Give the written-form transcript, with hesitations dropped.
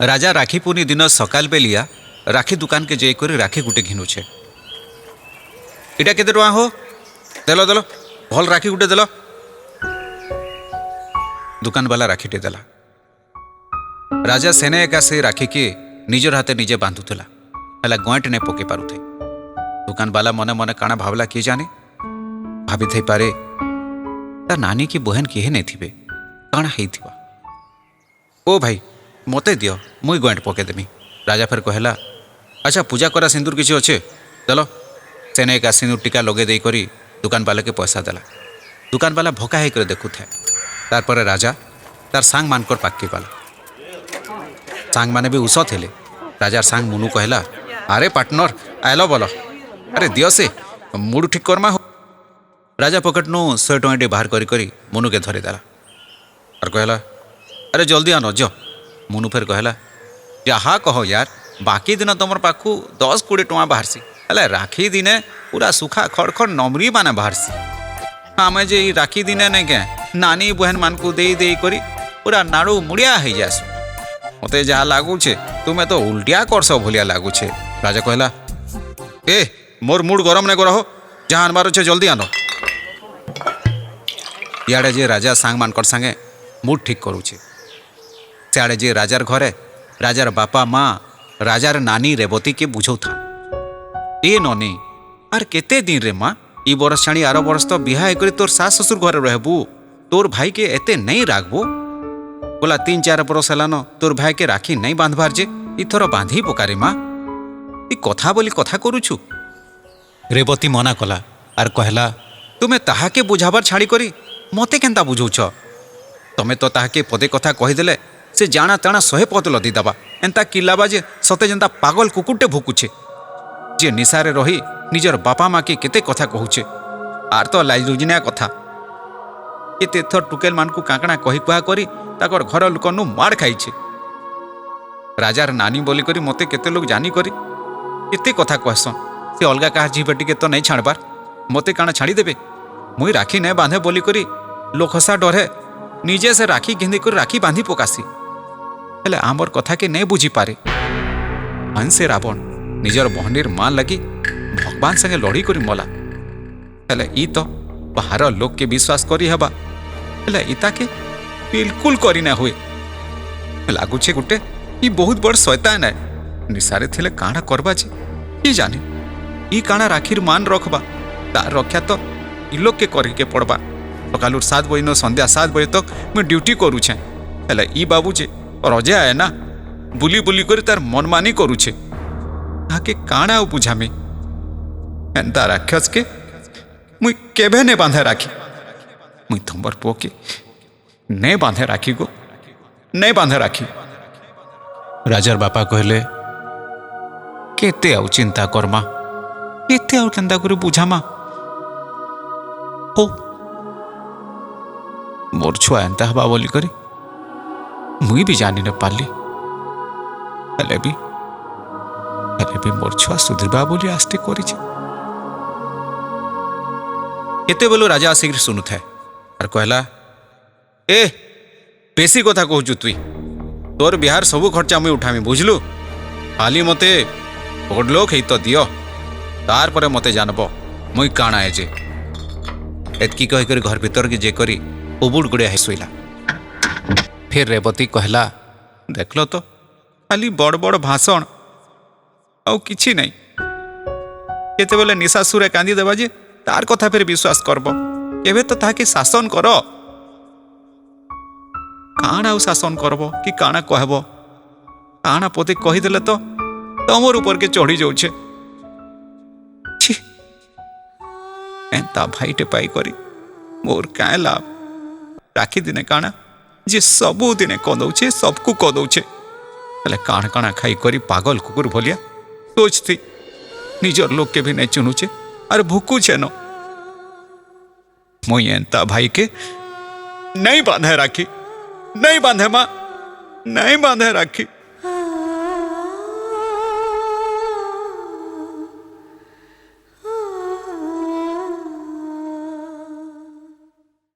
ରାଜା ରାକ୍ଷୀ ପୁନି ଦିନ ସକାଳ ବେଲିଆ ରାକ୍ଷୀ ଦୁକାନକେ ଯାଇକରି ରାକ୍ଷୀ ଗୁଟେ ଘିନୁଛେ। ଏଇଟା କେତେ ଟଙ୍କା ହୋ? ଦେଲ ଦେଲ, ଭଲ ରାକ୍ଷୀ ଗୁଟେ ଦେଲ। ଦୁକାନବାଲା ରାକ୍ଷୀଟେ ଦେଲା। ରାଜା ସେନେ ଏକା ସେ ରାକ୍ଷୀକେ ନିଜର ହାତେ ନିଜେ ବାନ୍ଧୁଥିଲା, ହେଲେ ଗଏଁଟ ନାଇଁ ପକେଇ ପାରୁଥାଏ। ଦୁକାନବାଲା ମନେ ମନେ କାଣା ଭାବଲା କିଏ ଜାନେ, ଭାବିଥାଇପାରେ ତା ନାନୀ କି ବହେନ କେହି ନାଇଥିବେ, କାଣା ହେଇଥିବା। ଓ ଭାଇ, ମତେ ଦିଅ, ମୁଇଁ ଗଏଁଟ ପକେଇଦେମି। ରାଜା ଫେର କହିଲା, ଆଚ୍ଛା, ପୂଜା କରା ସିନ୍ଦୁର କିଛି ଅଛେ, ଦେଲ। ସେନେ ଏକା ସିନ୍ଦୁର ଟିକା ଲଗେଇ ଦେଇକରି ଦୁକାନବାଲାକେ ପଇସା ଦେଲା। ଦୁକାନବାଲା ଭକା ହେଇକରି ଦେଖୁଥାଏ। ତାରପରେ ରାଜା ତାର ସାଙ୍ଗମାନଙ୍କର ପାଖକେ ଗଲା। ସାଙ୍ଗମାନେ ବି ଉଷ ଥିଲେ। ରାଜାର ସାଙ୍ଗ ମୁନୁ କହିଲା, ଆରେ ପାର୍ଟନର, ଆଇଲ ବଲ, ଆରେ ଦିଅ ସେ, ମୁଡ ଠିକ କର୍ମା ହୋ। ରାଜା ପକେଟନୁ 100 ଟଙ୍କାଟେ ବାହାର କରି କରି ମୁନୁକେ ଧରିଦେଲା ଆର୍ କହିଲା, ଆରେ ଜଲ୍ଦି ଆନ ଯ। ମୁନୁ ଫେର କହିଲା, ଯାହା କହ ୟାର, ବାକି ଦିନ ତମର ପାଖକୁ 10-20 ଟଙ୍କା ବାହାରସି, ହେଲେ ରାକ୍ଷୀ ଦିନେ ପୁରା ସୁଖା ଖଡ଼ ଖଡ଼ ନମରି ମାନେ ବାହାରସି। ଆମେ ଯେ ଏଇ ରାକ୍ଷୀ ଦିନେ ନାଇଁ କେଁ ନାନୀ ବହେନ ମାନଙ୍କୁ ଦେଇ ଦେଇ କରି ପୁରା ନାଡ଼ୁ ମୁଡ଼ିଆ ହେଇଯାସୁ। ମତେ ଯାହା ଲାଗୁଛେ, ତୁମେ ତ ଉଲ୍ଟିଆ କରସ ଭଳିଆ ଲାଗୁଛେ। ରାଜା କହିଲା, ଏ, ମୋର ମୁଡ୍ ଗରମ ନାଇଁ କର ହୋ, ଯାହା ଆନବାର ଅଛେ ଜଲ୍ଦି ଆନ। ଇଆଡ଼େ ଯେ ରାଜା ସାଙ୍ଗମାନଙ୍କର ସାଙ୍ଗେ ମୁଡ୍ ଠିକ୍ କରୁଛେ, ସିଆଡ଼େ ଯେ ରାଜାର ଘରେ ରାଜାର ବାପା ମା ରାଜାର ନାନୀ ରେବତୀକେ ବୁଝଉଥାନ୍। ଏ ନନୀ, ଆର୍ କେତେ ଦିନ ରେ ମା? ଇ ବରଷ ଛାଡ଼ି ଆର ବରଷ ତ ବିହା ହେଇକରି ତୋର ଶାଶ ଶ୍ୱଶୁର ଘରେ ରହିବୁ। ତୋର ଭାଇକେ ଏତେ ନେଇ ରାଗବୁ। ବୋଲା 3-4 ବରଷ ହେଲାନ ତୋର ଭାଇକେ ରାକ୍ଷୀ ନାଇଁ ବାନ୍ଧବାର ଯେ, ଇଥର ବାନ୍ଧି ପକାରେ ମା। ଇ କଥା ବୋଲି କଥା କରୁଛୁ। ରେବତୀ ମନା କଲା ଆର୍ କହିଲା, ତୁମେ ତାହାକେ ବୁଝାବାର ଛାଡ଼ି କରି ମତେ କେନ୍ତା ବୁଝଉଛ? ତମେ ତ ତାହାକେ ପଦେ କଥା କହିଦେଲେ ସେ ଜାଣା ତାଣା 100 ପଦ ଲଦିଦେବା। ଏନ୍ତା କିଲାବା ଯେ ସତେ ଯେନ୍ତା ପାଗଲ କୁକୁରଟେ ଭୁକୁଛେ, ଯେ ନିଶାରେ ରହି ନିଜର ବାପା ମାକେ କେତେ କଥା କହୁଛେ। ଆର୍ ତ ଲାଇଜୁଜିନିଆ କଥା, କେତେ ଥର ଟୁକେଲ ମାନଙ୍କୁ କାଁକଣା କହି କୁହା କରି ତାକର ଘର ଲୋକନୁ ମାଡ଼ ଖାଇଛେ। ରାଜାର ନାନୀ ବୋଲିକରି ମତେ କେତେ ଲୋକ ଜାନିକରି କେତେ କଥା କହେସନ୍। ସେ ଅଲଗା କାହାର ଝି ବେଟିକେ ତ ନାଇଁ ଛାଡ଼ବାର, ମତେ କାଣା ଛାଡ଼ିଦେବେ? ମୁଇଁ ରାକ୍ଷୀ ନାଇଁ ବାନ୍ଧେ ବୋଲିକରି ଲୋକହସା ଡରେ ନିଜେ ସେ ରାକ୍ଷୀ ଘିନ୍ଦି କରି ରାକ୍ଷୀ ବାନ୍ଧି ପକାସି, ହେଲେ ଆମର କଥାକେ ନାଇଁ ବୁଝିପାରେ। ସେ ରାବଣ ନିଜର ବହନୀର ମାନ ଲାଗି ଭଗବାନ ସାଙ୍ଗେ ଲଢ଼ି କରି ମଲା, ହେଲେ ଇ ତ ବାହାର ଲୋକକେ ବିଶ୍ୱାସ କରି ହେବା, ହେଲେ ଇତାକେ ବିଲକୁଲ କରି ନା ହୁଏ। ଲାଗୁଛେ ଗୋଟେ ଇ ବହୁତ ବଡ଼ ଶୈତାନ ଆଏ। ନିଶାରେ ଥିଲେ କାଣା କରବା ଯେ କି ଜାନେ। ଇ କାଣା ରାକ୍ଷୀର ମାନ ରଖବା? ତାର ରକ୍ଷା ତ ଇ ଲୋକକେ କରିକେ ପଡ଼ବା। ସକାଲୁ 7 ବଜେ ସନ୍ଧ୍ୟା 7 ବଜେ ତକ ମୁଇଁ ଡ୍ୟୁଟି କରୁଛେଁ, ହେଲେ ଇ ବାବୁ ଯେ ରଜା ଆଏ ନା, ବୁଲି ବୁଲି କରି ତାର ମନମାନି କରୁଛେ। ତାହାକେ କାଣା ଆଉ ବୁଝାମି? ଏନ୍ତା ରାକ୍ଷସକେ ମୁଇଁ କେବେ ନେ ବାନ୍ଧେ ରାକ୍ଷୀ। ମୁଇଁ ତମର ପୁଅକେ ନେ ବାନ୍ଧେ ରାକ୍ଷୀ ଗୋ, ନେ ବାନ୍ଧେ ରାକ୍ଷୀ। ରାଜାର ବାପା କହିଲେ, କେତେ ଆଉ ଚିନ୍ତା କର୍ମା, କେତେ ଆଉ କେନ୍ତା କରି ବୁଝାମା ହୋ? ମୋର ଛୁଆ ଏନ୍ତା ହେବା ବୋଲିକରି ମୁଇଁ ବି ଜାନି ନ ପାରିଲି। ହେଲେ ବି ମୋର ଛୁଆ ସୁଧରିବା ବୋଲି ଆସ୍ତେ କରିছে। କେତେବେଳୁ ରାଜା ଆସିକରି ଶୁଣୁଥାଏ ଆର୍ କହିଲା, ଏ, ବେଶୀ କଥା କହୁଛୁ ତୁଇ। ତୋର ବିହାର ସବୁ ଖର୍ଚ୍ଚା ମୁଇଁ ଉଠାମି, ବୁଝଲୁ? ଖାଲି ମତେ ବଡ଼ଲୋକ ହେଇ ତ ଦିଅ, ତାରପରେ ମତେ ଜାନବ ମୁଇଁ କାଣା ଏ ଯେ। ଏତ୍କି କହିକରି ଘର ଭିତରକେ ଯେ କରି ଉବୁଡ଼ ଗୁଡ଼ିଆ ହେଇ ଶୋଇଲା। ଫେର ରେବତୀ କହିଲା, ଦେଖିଲ ତ, ଖାଲି ବଡ଼ ବଡ଼ ଭାଷଣ ଆଉ କିଛି ନାହିଁ। କେତେବେଳେ ନିଶାସୁରେ କାନ୍ଦି ଦେବା ଯେ ତାର କଥା ଫେର ବିଶ୍ୱାସ କରବ। କେବେ ତ ତାହାକେ ଶାସନ କର। କାଣା ଆଉ ଶାସନ କରବ କି କାଣା କହିବ? କାଣା ପଦେ କହିଦେଲେ ତ ତମର ଉପରକେ ଚଢ଼ି ଯାଉଛେ। ଛି, ଏନ୍ତା ଭାଇଟେ ପାଇକରି ମୋର କାଁ ଲାଭ? ରାକ୍ଷୀ ଦିନେ କାଣା ଯେ ସବୁଦିନେ କଦଉଛେ, ସବକୁ କଦଉଛେ, ହେଲେ କାଣା କାଣା ଖାଇ କରି ପାଗଲ କୁକୁର ଭଳିଆ ସୋଚଥି ନିଜର ଲୋକକେ ବି ନାଇଁ ଚୁନୁଛେ ଆର୍ ଭୁକୁଛେ ନ। ମୁଇଁ ଏନ୍ତା ଭାଇକେ ନାଇଁ ବାନ୍ଧେ ରାକ୍ଷୀ, ନାଇଁ ବାନ୍ଧେ ମା, ନାଇଁ ବାନ୍ଧେ ରାକ୍ଷୀ।